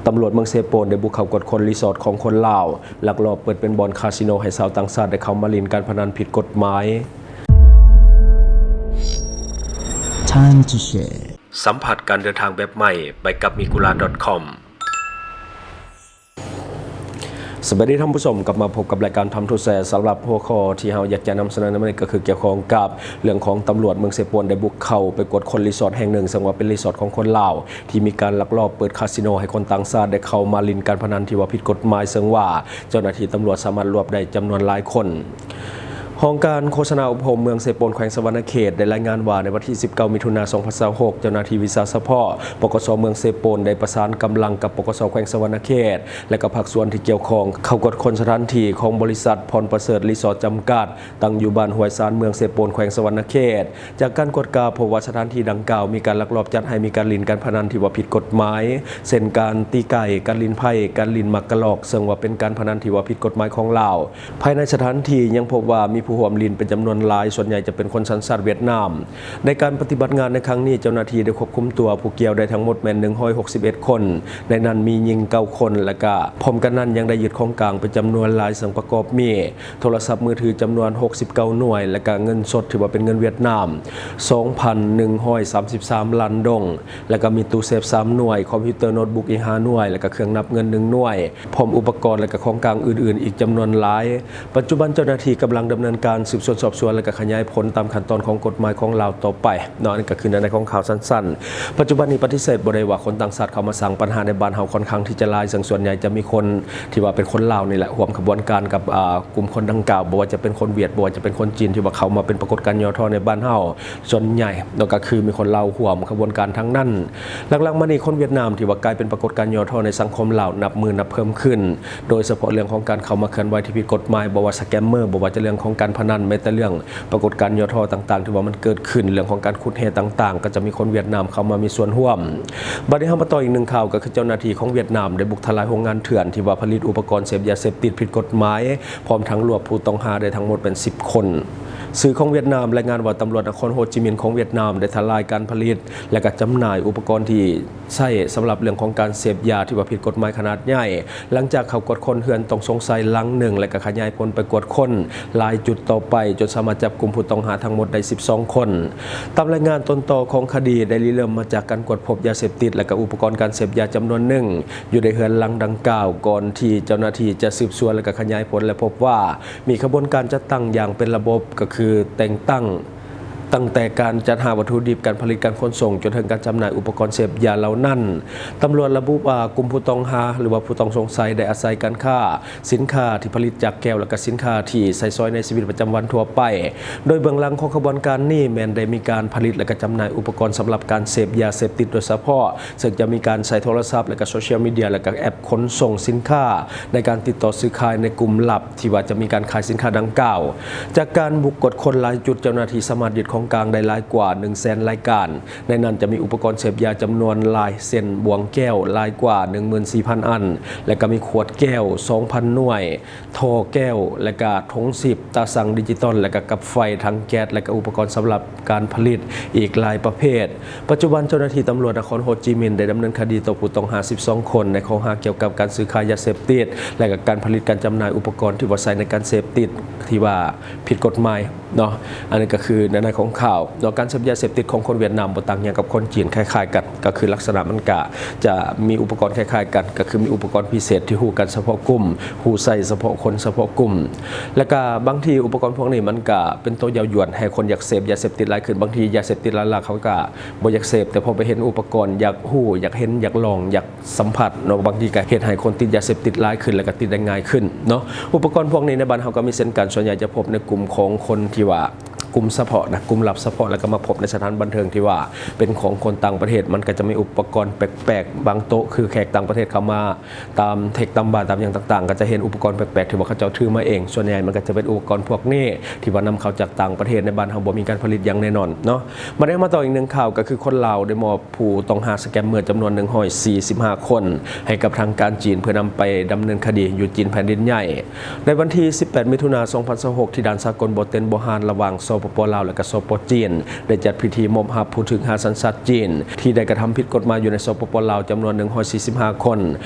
ຕຳຫຼວດເມືອງເຊໂປນໄດ້ບຸກເຂົ້າກວດຄົ້ນຣີສອດຂອງຄົນລາວ ລັກລອບເປີດເປັນບ່ອນຄາສິໂນໃຫ້ຊາວຕ່າງຊາດໄດ້ເຂົ້າມາຫຼິ້ນການພະນັນຜິດກົດໝາຍ. Time to share. ສຳຜັດການເດີນທາງແບບໃໝ່ ໄປກັບ migura.com. ສະບາຍດີທ່ານຜູ້ຊົມ, ກັບມາພົບກັບລາຍການ Time to Share. ສຳລັບຫົວຂໍ້ທີ່ເຮົາຢາກຈະນຳສະເໜີໃນມື້ນີ້ ກໍຄືກ່ຽວຂ້ອງກັບເລື່ອງຂອງຕຳຫຼວດເມືອງເຊໂປນໄດ້ບຸກເຂົ້າໄປກວດຄົ້ນຣີສອດແຫ່ງໜຶ່ງ ເຊິ່ງວ່າເປັນຣີສອດຂອງຄົນລາວ ທີ່ມີການລັກລອບເປີດຄາສິໂນໃຫ້ຄົນຕ່າງຊາດໄດ້ເຂົ້າມາຫຼິ້ນການພະນັນທີ່ວ່າຜິດກົດໝາຍ, ເຊິ່ງວ່າເຈົ້າໜ້າທີ່ຕຳຫຼວດສາມາດລວບໄດ້ຈຳນວນຫຼາຍຄົນ. ຫ້ອງການໂຄສະນາອົບຮົມເມືອງເຊໂປນ ແຂວງສະຫວັນນະເຂດ ໄດ້ລາຍງານວ່າ ໃນວັນທີສິບເກົ້າ ມິຖຸນາ ສອງພັນຊາວຫົກ ເຈົ້າໜ້າທີ່ວິຊາສະເພາະ ປກສ ເມືອງເຊໂປນ ໄດ້ປະສານກຳລັງກັບ ປກສ ແຂວງສະຫວັນນະເຂດ ແລະ ກໍພາກສ່ວນທີ່ກ່ຽວຂ້ອງ ເຂົ້າກວດຄົ້ນສະຖານທີ່ຂອງບໍລິສັດພອນປະເສີດຣີສອດຈຳກັດ ຕັ້ງຢູ່ບ້ານຫ້ວຍຊານ ເມືອງເຊໂປນ ແຂວງສະຫວັນນະເຂດ. ຈາກການກວດກາ ພົບວ່າສະຖານທີ່ດັ່ງກ່າວມີການລັກລອບຈັດໃຫ້ມີການຫຼິ້ນການພະນັນທີ່ວ່າຜິດກົດໝາຍ ເຊັ່ນ ການຕີໄກ່, ການຫຼິ້ນໄພ້, ການຫຼິ້ນໝາກກະລອກ ເຊິ່ງວ່າເປັນການພະນັນທີ່ວ່າຜິດກົດໝາຍຂອງລາວ. ພາຍໃນສະຖານທີ່ຍັງພົບວ່າມີຜູ້ຮ່ວມຫຼິ້ນເປັນຈຳນວນຫຼາຍ, ສ່ວນໃຫຍ່ຈະເປັນຄົນສັນຊາດຫວຽດນາມ. ໃນການປະຕິບັດງານໃນຄັ້ງນີ້, ເຈົ້າໜ້າທີ່ໄດ້ຄວບຄຸມຕົວຜູ້ກ່ຽວໄດ້ທັງໝົດແມ່ນ ໜຶ່ງຮ້ອຍຫົກສິບເອັດ ຄົນ, ໃນນັ້ນມີຍິງ ເກົ້າ ຄົນ ແລະ ກະພ້ອມກັນນັ້ນຍັງໄດ້ຍຶດຂອງກາງເປັນຈຳນວນຫຼາຍ ເຊິ່ງປະກອບມີ ໂທລະສັບມືຖືຈຳນວນ ຫົກສິບເກົ້າ ໜ່ວຍ ແລະ ກະເງິນສົດທີ່ວ່າເປັນເງິນຫວຽດນາມ ສອງພັນໜຶ່ງຮ້ອຍສາມສິບສາມ ລ້ານດົງ ແລະ ກະມີຕູ້ເຊຟ ສາມ ໜ່ວຍ, ຄອມພິວເຕີໂນ້ດບຸກອີກ ຫ້າ ໜ່ວຍ ແລະ ກະເຄື່ອງນັບເງິນ ໜຶ່ງ ໜ່ວຍ ພ້ອມອຸປະກອນ ແລະ ກະຂອງກາງອື່ນໆອີກຈຳນວນຫຼາຍ. ປັດຈຸບັນເຈົ້າໜ້າທີ່ກຳລັງດຳເນີນການສືບສວນສອບສວນ ແລະ ກະຂະຫຍາຍຜົນຕາມຂັ້ນຕອນຂອງກົດໝາຍຂອງລາວຕໍ່ໄປເນາະ. ອັນນີ້ກະຄືໃນຂອງຂ່າວສັ້ນໆ. ປັດຈຸບັນນີ້ປະຕິເສດບໍ່ໄດ້ວ່າຄົນຕ່າງຊາດເຂົ້າມາສ້າງບັນຫາໃນບ້ານເຮົາຄ່ອນຂ້າງທີ່ຈະຫຼາຍ, ເຊິ່ງສ່ວນໃຫຍ່ຈະມີຄົນທີ່ວ່າເປັນຄົນລາວນີ້ແຫຼະ ຮ່ວມຂະບວນການກັບ ອາ ກຸ່ມຄົນດັ່ງກ່າວ, ບໍ່ວ່າຈະເປັນຄົນຫວຽດ, ບໍ່ວ່າຈະເປັນຄົນຈີນ ທີ່ວ່າເຂົ້າມາເປັນປາກົດການຫຍໍ້ທໍ້ໃນບ້ານເຮົາ. ສ່ວນໃຫຍ່ເນາະ ກໍຄືມີຄົນລາວຮ່ວມຂະບວນການທັງນັ້ນ. ຫຼັງໆມານີ້ ຄົນຫວຽດນາມທີ່ວ່າກາຍເປັນປາກົດການຫຍໍ້ທໍ້ໃນສັງຄົມລາວນັບມື້ນັບເພີ່ມຂຶ້ນ, ໂດຍສະເພາະເລື່ອງຂອງການເຂົ້າມາເຄື່ອນໄຫວທີ່ຜິດກົດໝາຍ, ບໍ່ວ່າສະແກມເມີ, ບໍ່ວ່າຈະເລື່ອງຂອງການພະນັນ, ແມ້ແຕ່ເລື່ອງປາກົດການຫຍໍ້ທໍ້ຕ່າງໆ ທີ່ວ່າມັນເກີດຂຶ້ນ, ເລື່ອງຂອງການຂຸດແຮ່ຕ່າງໆ ກໍຈະມີຄົນຫວຽດນາມເຂົ້າມາມີສ່ວນຮ່ວມ. ບັດນີ້ເຮົາມາຕໍ່ອີກໜຶ່ງຂ່າວ, ກໍຄືເຈົ້າໜ້າທີ່ຂອງຫວຽດນາມໄດ້ບຸກທະລາຍໂຮງງານເຖື່ອນທີ່ວ່າຜະລິດອຸປະກອນເສບຢາເສບຕິດຜິດກົດໝາຍ, ພ້ອມທັງລວບຜູ້ຕ້ອງຫາໄດ້ທັງໝົດເປັນສິບຄົນ. ສື່ຂອງຫວຽດນາມລາຍງານວ່າ ຕຳຫຼວດນະຄອນໂຮຈິມິນຂອງຫວຽດນາມໄດ້ທະລາຍການຜະລິດ ແລະ ກະຈຳໜ່າຍອຸປະກອນທີ່ໃຊ້ສຳລັບເລື່ອງຂອງການເສບຢາທີ່ວ່າຜິດກົດໝາຍຂະໜາດໃຫຍ່, ຫຼັງຈາກເຂົ້າກວດຄົ້ນເຮືອນຕ້ອງສົງໄສຫຼັງໜຶ່ງ ແລະ ກະຂະຫຍາຍຜົນໄປກວດຄົ້ນຫຼາຍຈຸດຕໍ່ໄປ, ຈົນສາມາດຈັບກຸມຜູ້ຕ້ອງຫາທັງໝົດໄດ້ສິບສອງຄົນ. ຕາມລາຍງານຕົ້ນຕໍຂອງຄະດີໄດ້ລິເລີ່ມມາຈາກການກວດພົບຢາເສບຕິດ ແລະ ກະອຸປະກອນການເສບຢາຈຳນວນໜຶ່ງ ຢູ່ໃນເຮືອນຫຼັງດັ່ງກ່າວ, ກ່ອນທີ່ເຈົ້າໜ້າທີ່ຈະສືບສວນ ແລະ ກະຂະຫຍາຍຜົນ ແລະ ພົບວ່າມີຂະບວນການຈັດຕັ້ງຢ່າງເປັນລະບົບ, ກໍຄືແຕ່ງຕັ້ງ ຕັ້ງແຕ່ການຈັດຫາວັດຖຸດິບ, ການຜະລິດ, ການຂົນສົ່ງ, ຈົນເຖິງການຈຳໜ່າຍອຸປະກອນເສບຢາເຫຼົ່ານັ້ນ. ຕຳຫຼວດລະບຸວ່າ ກຸ່ມຜູ້ຕ້ອງຫາ ຫຼືວ່າຜູ້ຕ້ອງສົງໄສໄດ້ອາໄສການຄ້າ ສິນຄ້າທີ່ຜະລິດຈາກແກ້ວ ແລະ ກະສິນຄ້າທີ່ໃຊ້ສອຍໃນຊີວິດປະຈຳວັນທົ່ວໄປ, ໂດຍເບື້ອງຫຼັງຂອງຂະບວນການນີ້ແມ່ນໄດ້ມີການຜະລິດ ແລະ ກະຈຳໜ່າຍອຸປະກອນສຳລັບການເສບຢາເສບຕິດໂດຍສະເພາະ, ເຊິ່ງຈະມີການໃຊ້ໂທລະສັບ ແລະ ກະໂຊຊຽວມີເດຍ ແລະ ກະແອັບຂົນສົ່ງສິນຄ້າ ໃນການຕິດຕໍ່ຊື້ຂາຍໃນກຸ່ມລັບທີ່ວ່າຈະມີການຂາຍສິນຄ້າດັ່ງກ່າວ. ຈາກການບຸກກວດຄົ້ນຫຼາຍຈຸດ, ເຈົ້າໜ້າທີ່ສາມາດຍຶດຂອງກາງໄດ້ຫຼາຍກວ່າໜຶ່ງແສນລາຍການ, ໃນນັ້ນຈະມີອຸປະກອນເສບຢາຈຳນວນຫຼາຍ ເຊັ່ນ ບ່ວງແກ້ວ ຫຼາຍກວ່າໜຶ່ງໝື່ນສີ່ພັນອັນ ແລະ ກະມີຂວດແກ້ວສອງພັນໜ່ວຍ, ທໍ່ແກ້ວ ແລະ ກະຖົງສິບ, ຕາຊັ່ງດິຈິຕອນ ແລະ ກະກັບໄຟ, ຖັງແກັສ ແລະ ກະອຸປະກອນສຳລັບການຜະລິດອີກຫຼາຍປະເພດ. ປັດຈຸບັນເຈົ້າໜ້າທີ່ຕຳຫຼວດນະຄອນໂຮຈິມິນໄດ້ດຳເນີນຄະດີຕໍ່ຜູ້ຕ້ອງຫາສິບສອງຄົນ ໃນຂໍ້ຫາກ່ຽວກັບການຊື້ຂາຍຢາເສບຕິດ ແລະ ກະການຜະລິດ, ການຈຳໜ່າຍອຸປະກອນທີ່ວ່າໃຊ້ໃນການເສບຕິດທີ່ວ່າຜິດກົດໝາຍເນາະ. ອັນນີ້ກໍຄືໃນໃນຂອງຂ່າວເນາະ, ການເສບຢາເສບຕິດຂອງຄົນຫວຽດນາມບໍ່ຕ່າງຫຍັງກັບຄົນຈີນ, ຄ້າຍໆກັນ, ກໍຄືລັກສະນະມັນກະຈະມີອຸປະກອນຄ້າຍໆກັນ, ກໍຄືມີອຸປະກອນພິເສດທີ່ຮູ້ກັນສະເພາະກຸ່ມ, ຮູ້ໃຊ້ສະເພາະຄົນສະເພາະກຸ່ມ. ແລະກະບາງທີອຸປະກອນພວກນີ້ມັນກະເປັນໂຕເຍົາະຢວນໃຫ້ຄົນຢາກເສບຢາເສບຕິດຫຼາຍຂຶ້ນ. ບາງທີຢາເສບຕິດຫຼາຍໆ ເຂົາກະບໍ່ຢາກເສບ, ແຕ່ພໍໄປເຫັນອຸປະກອນ ຢາກຮູ້, ຢາກເຫັນ, ຢາກລອງ, ຢາກ ສຳຜັດເນາະ, ບາງທີກໍເຮັດໃຫ້ຄົນຕິດຢາເສບຕິດຫຼາຍຂຶ້ນ ແລ້ວກໍຕິດໄດ້ງ່າຍຂຶ້ນເນາະ. ອຸປະກອນພວກນີ້ໃນບ້ານເຮົາກໍມີເຊັ່ນກັນ, ສ່ວນໃຫຍ່ຈະພົບໃນກຸ່ມຂອງຄົນທີ່ວ່າກຸ່ມສະເພາະນະ, ກຸ່ມລັບສະເພາະ, ແລ້ວກໍມາພົບໃນສະຖານບັນເທີງທີ່ວ່າເປັນຂອງຄົນຕ່າງປະເທດ. ມັນກໍຈະມີອຸປະກອນແປກໆ, ບາງໂຕະຄືແຂກຕ່າງປະເທດເຂົ້າມາຕາມເທັກຕາມບາຕາມຫຍັງຕ່າງໆ, ກໍຈະເຫັນອຸປະກອນແປກໆທີ່ວ່າເຂົາເຈົ້າຖືມາເອງ. ສ່ວນໃຫຍ່ມັນກໍຈະເປັນອຸປະກອນພວກນີ້ທີ່ວ່ານຳເຂົ້າຈາກຕ່າງປະເທດ, ໃນບ້ານເຮົາບໍ່ມີການຜະລິດຢ່າງແນ່ນອນເນາະ. ມາໄດ້ມາຕໍ່ອີກໜຶ່ງຂ່າວ, ກໍຄືຄົນລາວໄດ້ມອບ ຜູ້ຕ້ອງຫາສະແກມເມີຈຳນວນໜຶ່ງຮ້ອຍສີ່ສິບຫ້າຄົນ ໃຫ້ກັບທາງການຈີນ ເພື່ອນຳໄປດຳເນີນຄະດີຢູ່ຈີນແຜ່ນດິນໃຫຍ່. ໃນວັນທີສິບແປດ ມິຖຸນາ ສອງພັນຊາວຫົກ ທີ່ດ່ານສາກົນບໍ່ເຕັນບໍ່ຮານ ລະຫວ່າງ ສ ປປ ລາວ ແລະ ກະ ສປ ຈີນ ໄດ້ຈັດພິທີມອບຮັບຜູ້ຖືກຫາສັນຊາດຈີນ ທີ່ໄດ້ກະທຳຜິດກົດໝາຍຢູ່ໃນ ສປປ ລາວ ຈຳນວນ ໜຶ່ງຮ້ອຍສີ່ສິບຫ້າ ຄົນ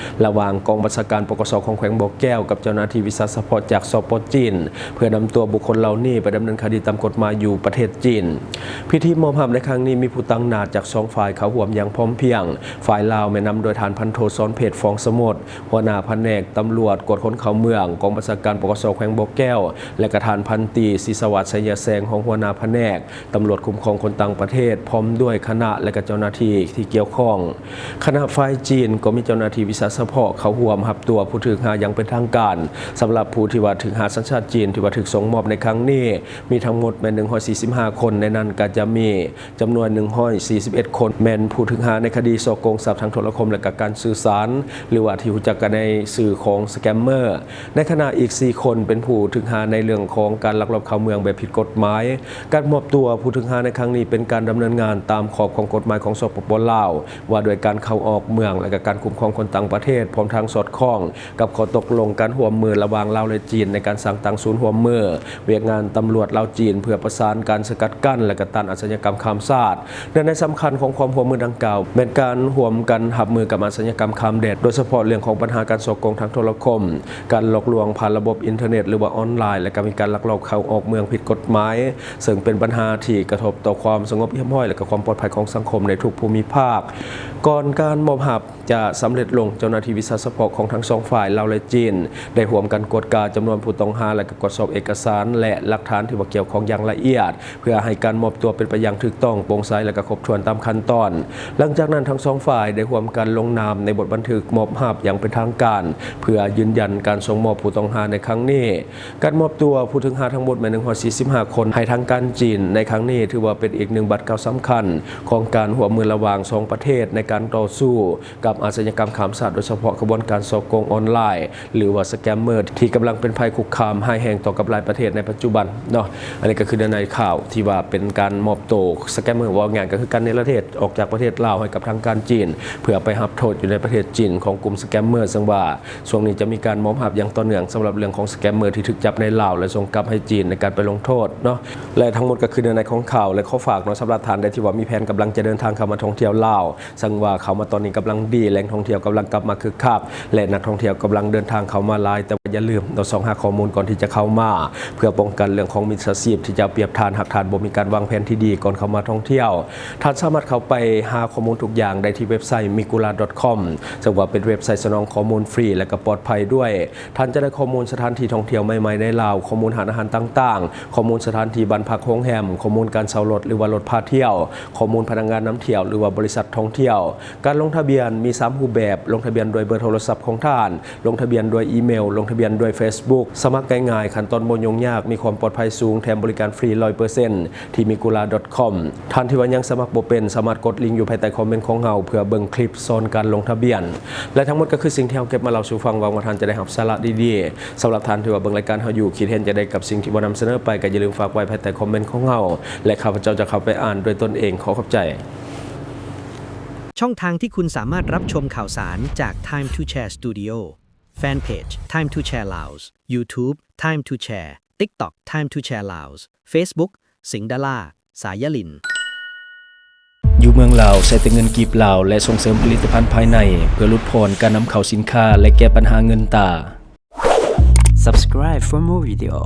ລະຫວ່າງກອງບັນຊາການ ປກສ ຂອງແຂວງບໍ່ແກ້ວ ກັບເຈົ້າໜ້າທີ່ວິຊາສະເພາະຈາກ ສປ ຈີນ ເພື່ອນຳຕົວບຸກຄົນເຫຼົ່ານີ້ໄປດຳເນີນຄະດີຕາມກົດໝາຍຢູ່ປະເທດຈີນ. ພິທີມອບຮັບໃນຄັ້ງນີ້ມີຜູ້ຕາງໜ້າຈາກສອງຝ່າຍເຂົ້າຮ່ວມຢ່າງພ້ອມພຽງ. ຝ່າຍລາວແມ່ນນຳໂດຍທ່ານພັນໂທ ສອນເພັດ ຟອງສະໝົດ ຫົວໜ້າພະແນກຕຳຫຼວດກວດຄົນເຂົ້າເມືອງ ກອງບັນຊາການ ປກສ ແຂວງບໍ່ແກ້ວ ແລະ ກະທ່ານພັນຕີ ສີສະຫວັດ ໄຊຍະແສງ ຮອງຫົວໜ້າພະແນກຕຳຫຼວດຄຸ້ມຄອງຄົນຕ່າງປະເທດ ພ້ອມດ້ວຍຄະນະ ແລະ ກະເຈົ້າໜ້າທີ່ທີ່ກ່ຽວຂ້ອງ. ຄະນະຝ່າຍຈີນກໍມີເຈົ້າໜ້າທີ່ວິຊາສະເພາະເຂົ້າຮ່ວມຮັບຕົວຜູ້ຖືກຫາຢ່າງເປັນທາງການ. ສຳລັບຜູ້ທີ່ວ່າຖືກຫາສັນຊາດຈີນທີ່ວ່າຖືກສົ່ງມອບໃນຄັ້ງນີ້ ມີທັງໝົດແມ່ນ ໜຶ່ງຮ້ອຍສີ່ສິບຫ້າ ຄົນ, ໃນນັ້ນກໍຈະມີ ຈຳນວນ ໜຶ່ງຮ້ອຍສີ່ສິບເອັດ ຄົນ ແມ່ນຜູ້ຖືກຫາໃນຄະດີສໍ້ໂກງຊັບທາງໂທລະຄົມ ແລະ ກະການສື່ສານ ຫຼືວ່າທີ່ຮູ້ຈັກກັນໃນຊື່ຂອງສະແກມເມີ. ໃນຂະນະອີກສີ່ຄົນເປັນຜູ້ຖືກຫາໃນເລື່ອງຂອງການລັກລອບເຂົ້າເມືອງແບບຜິດກົດໝາຍ. ການມອບຕົວຜູ້ຖືກຫາໃນຄັ້ງນີ້ເປັນການດຳເນີນງານຕາມຂອບຂອງກົດໝາຍຂອງ ສປປ ລາວ ວ່າດ້ວຍການເຂົ້າອອກເມືອງ ແລະ ກະການຄຸ້ມຄອງຄົນຕ່າງປະເທດ ພ້ອມທັງສອດຄ່ອງ ກັບຂໍ້ຕົກລົງການຮ່ວມມືລະຫວ່າງລາວ ແລະ ຈີນ ໃນການສ້າງຕັ້ງສູນຮ່ວມມືວຽກງານຕຳຫຼວດລາວ-ຈີນ ເພື່ອປະສານການສະກັດກັ້ນ ແລະ ກະຕ້ານອາຊະຍາກຳຂ້າມຊາດ. ເນື້ອໃນສຳຄັນຂອງຄວາມຮ່ວມມືດັ່ງກ່າວ ແມ່ນການຮ່ວມກັນຮັບມືກັບອາຊະຍາກຳຂ້າມແດນ, ໂດຍສະເພາະເລື່ອງຂອງບັນຫາການສໍ້ໂກງທາງໂທລະຄົມ, ການຫຼອກລວງຜ່ານລະບົບອິນເຕີເນັດ ຫຼືວ່າອອນລາຍ ແລະ ກະມີການລັກລອບເຂົ້າອອກເມືອງຜິດກົດໝາຍ, ເຊິ່ງເປັນບັນຫາທີ່ກະທົບຕໍ່ຄວາມສະຫງົບຮຽບຮ້ອຍ ແລະ ກະຄວາມປອດໄພຂອງສັງຄົມໃນທຸກພູມິພາກ. ກ່ອນການມອບຮັບ ຈະສຳເລັດລົງ, ເຈົ້າໜ້າທີ່ວິຊາສະເພາະຂອງທັງສອງຝ່າຍ ລາວ ແລະ ຈີນ ໄດ້ຮ່ວມກັນກວດກາຈຳນວນຜູ້ຕ້ອງຫາ ແລະ ກະກວດສອບເອກະສານ ແລະ ຫຼັກຖານທີ່ວ່າກ່ຽວຂ້ອງຢ່າງລະອຽດ ເພື່ອໃຫ້ການມອບຕົວເປັນໄປຢ່າງຖືກຕ້ອງ, ໂປ່ງໃສ ແລະ ກະຄົບຖ້ວນຕາມຂັ້ນຕອນ. ຫຼັງຈາກນັ້ນ, ທັງສອງຝ່າຍໄດ້ຮ່ວມກັນລົງນາມໃນບົດບັນທຶກມອບຮັບຢ່າງເປັນທາງການ ເພື່ອຢືນຢັນການສົ່ງມອບຜູ້ຕ້ອງຫາໃນຄັ້ງນີ້. ການມອບຕົວຜູ້ຖືກຫາທັງໝົດແມ່ນ ໜຶ່ງຮ້ອຍສີ່ສິບຫ້າ ຄົນ ໃຫ້ທາງການຈີນໃນຄັ້ງນີ້ ຖືວ່າເປັນອີກໜຶ່ງບາດກ້າວສຳຄັນຂອງການຮ່ວມມືລະຫວ່າງສອງປະເທດໃນການຕໍ່ສູ້ ກັບອາຊະຍາກຳຂ້າມຊາດ, ໂດຍສະເພາະຂະບວນການສໍ້ໂກງອອນລາຍ ຫຼືວ່າສະແກມເມີ ທີ່ກຳລັງເປັນໄພຄຸກຄາມຮ້າຍແຮງຕໍ່ກັບຫຼາຍປະເທດໃນປັດຈຸບັນເນາະ. ອັນນີ້ກໍຄືເນື້ອໃນຂ່າວທີ່ວ່າເປັນການມອບໂຕສະແກມເມີ, ເວົ້າງ່າຍກໍຄືການເນລະເທດອອກຈາກປະເທດລາວໃຫ້ກັບທາງການຈີນ ເພື່ອໄປຮັບໂທດຢູ່ໃນປະເທດຈີນຂອງກຸ່ມສະແກມເມີ, ເຊິ່ງວ່າຊ່ວງນີ້ຈະມີການມອບຮັບຢ່າງຕໍ່ເນື່ອງສຳລັບເລື່ອງຂອງສະແກມເມີທີ່ຖືກຈັບໃນລາວ ແລະ ສົ່ງກັບໃຫ້ຈີນໃນການໄປລົງໂທດເນາະ. ແລະ ທັງໝົດກໍຄືເນື້ອໃນຂອງຂ່າວ ແລະ ຂໍຝາກເນາະ, ສຳລັບທ່ານໃດທີ່ວ່າມີແຜນກຳລັງຈະເດີນທາງເຂົ້າມາທ່ອງທ່ຽວລາວ, ເຊິ່ງວ່າເຂົ້າມາຕອນນີ້ກຳລັງດີ, ແຫຼ່ງທ່ອງທ່ຽວກຳລັງກັບມາຄຶກຄັກ ແລະ ນັກທ່ອງທ່ຽວກຳລັງເດີນທາງເຂົ້າມາຫຼາຍ, ແຕ່ວ່າຢ່າລືມເນາະ, ຊອກຫາຂໍ້ມູນກ່ອນທີ່ຈະເຂົ້າມາ ເພື່ອປ້ອງກັນເລື່ອງຂອງມິດສາຊີບທີ່ຈະເອົາປຽບທ່ານ ຫາກທ່ານບໍ່ມີການວາງແຜນທີ່ດີກ່ອນເຂົ້າມາທ່ອງທ່ຽວ. ທ່ານສາມາດເຂົ້າໄປຫາຂໍ້ມູນທຸກຢ່າງໄດ້ທີ່ເວັບໄຊ ມີກູລາ ດອດຄອມ ເຊິ່ງວ່າເປັນເວັບໄຊສະໜອງຂໍ້ມູນຟຣີ ແລະ ກໍປອດໄພດ້ວຍ. ທ່ານຈະໄດ້ຂໍ້ມູນສະຖານທີ່ທ່ອງທ່ຽວໃໝ່ໆໃນລາວ, ຂໍ້ມູນຮ້ານອາຫານຕ່າງໆ, ຂໍ້ມູນສະຖານທີ່ບ້ານພັກໂຮງແຮມ, ຂໍ້ມູນການເຊົ່າລົດ ຫຼືວ່າລົດພາທ່ຽວ, ຂໍ້ມູນພະນັກງານນຳທ່ຽວ ຫຼືວ່າບໍລິສັດທ່ອງທ່ຽວ. ການລົງທະບຽນມີສາມຮູບແບບ, ລົງທະບຽນດ້ວຍເບີໂທລະສັບຂອງທ່ານ, ລົງທະບຽນດ້ວຍອີເມວ, ລົງທະບຽນດ້ວຍເຟສບຸກ. ສະໝັກງ່າຍໆ, ຂັ້ນຕອນບໍ່ຫຍຸ້ງຍາກ, ມີຄວາມປອດໄພສູງ, ແຖມບໍລິການຟຣີ ຮ້ອຍເປີເຊັນ ທີ່ມີກູລາ ດອດຄອມ. ທ່ານທີ່ວ່າຍັງສະໝັກບໍ່ເປັນ ສາມາດກົດລິງຢູ່ພາຍໃຕ້ຄອມເມັນຂອງເຮົາ ເພື່ອເບິ່ງຄລິບສອນການລົງທະບຽນ. ແລະ ທັງໝົດກໍຄືສິ່ງທີ່ເຮົາເກັບມາເລົ່າສູ່ຟັງ, ຫວັງວ່າທ່ານຈະໄດ້ຮັບສາລະດີໆ. ສຳລັບທ່ານທີ່ວ່າເບິ່ງລາຍການເຮົາຢູ່, ຄິດເຫັນຈັ່ງໃດກັບສິ່ງທີ່ເຮົານຳສະເໜີໄປ, ກໍຢ່າລືມຝາກໄວ້ພາຍໃຕ້ຄອມເມັນຂອງເຮົາ ແລະ ຂ້າພະເຈົ້າຈະເຂົ້າໄປອ່ານດ້ວຍຕົນເອງ. ຂໍຂອບໃຈ. ช่องทางที่คุณสามารถรับชมข่าวสารจาก Time to Share Studio แฟนเพจ Time to Share Laos YouTube Time to Share TikTok Time to Share Laos Facebook สิงห์ดารา สายลิน ຢູ່ເມືອງລາວໃຊ້ແຕ່ເງິນກີບລາວ ແລະ ສົ່ງເສີມຜະລິດຕະພັນພາຍໃນ ເພື່ອຫຼຸດຜ່ອນການນຳເຂົ້າສິນຄ້າ ແລະ ແກ້ບັນຫາເງິນຕາ. Subscribe for more video.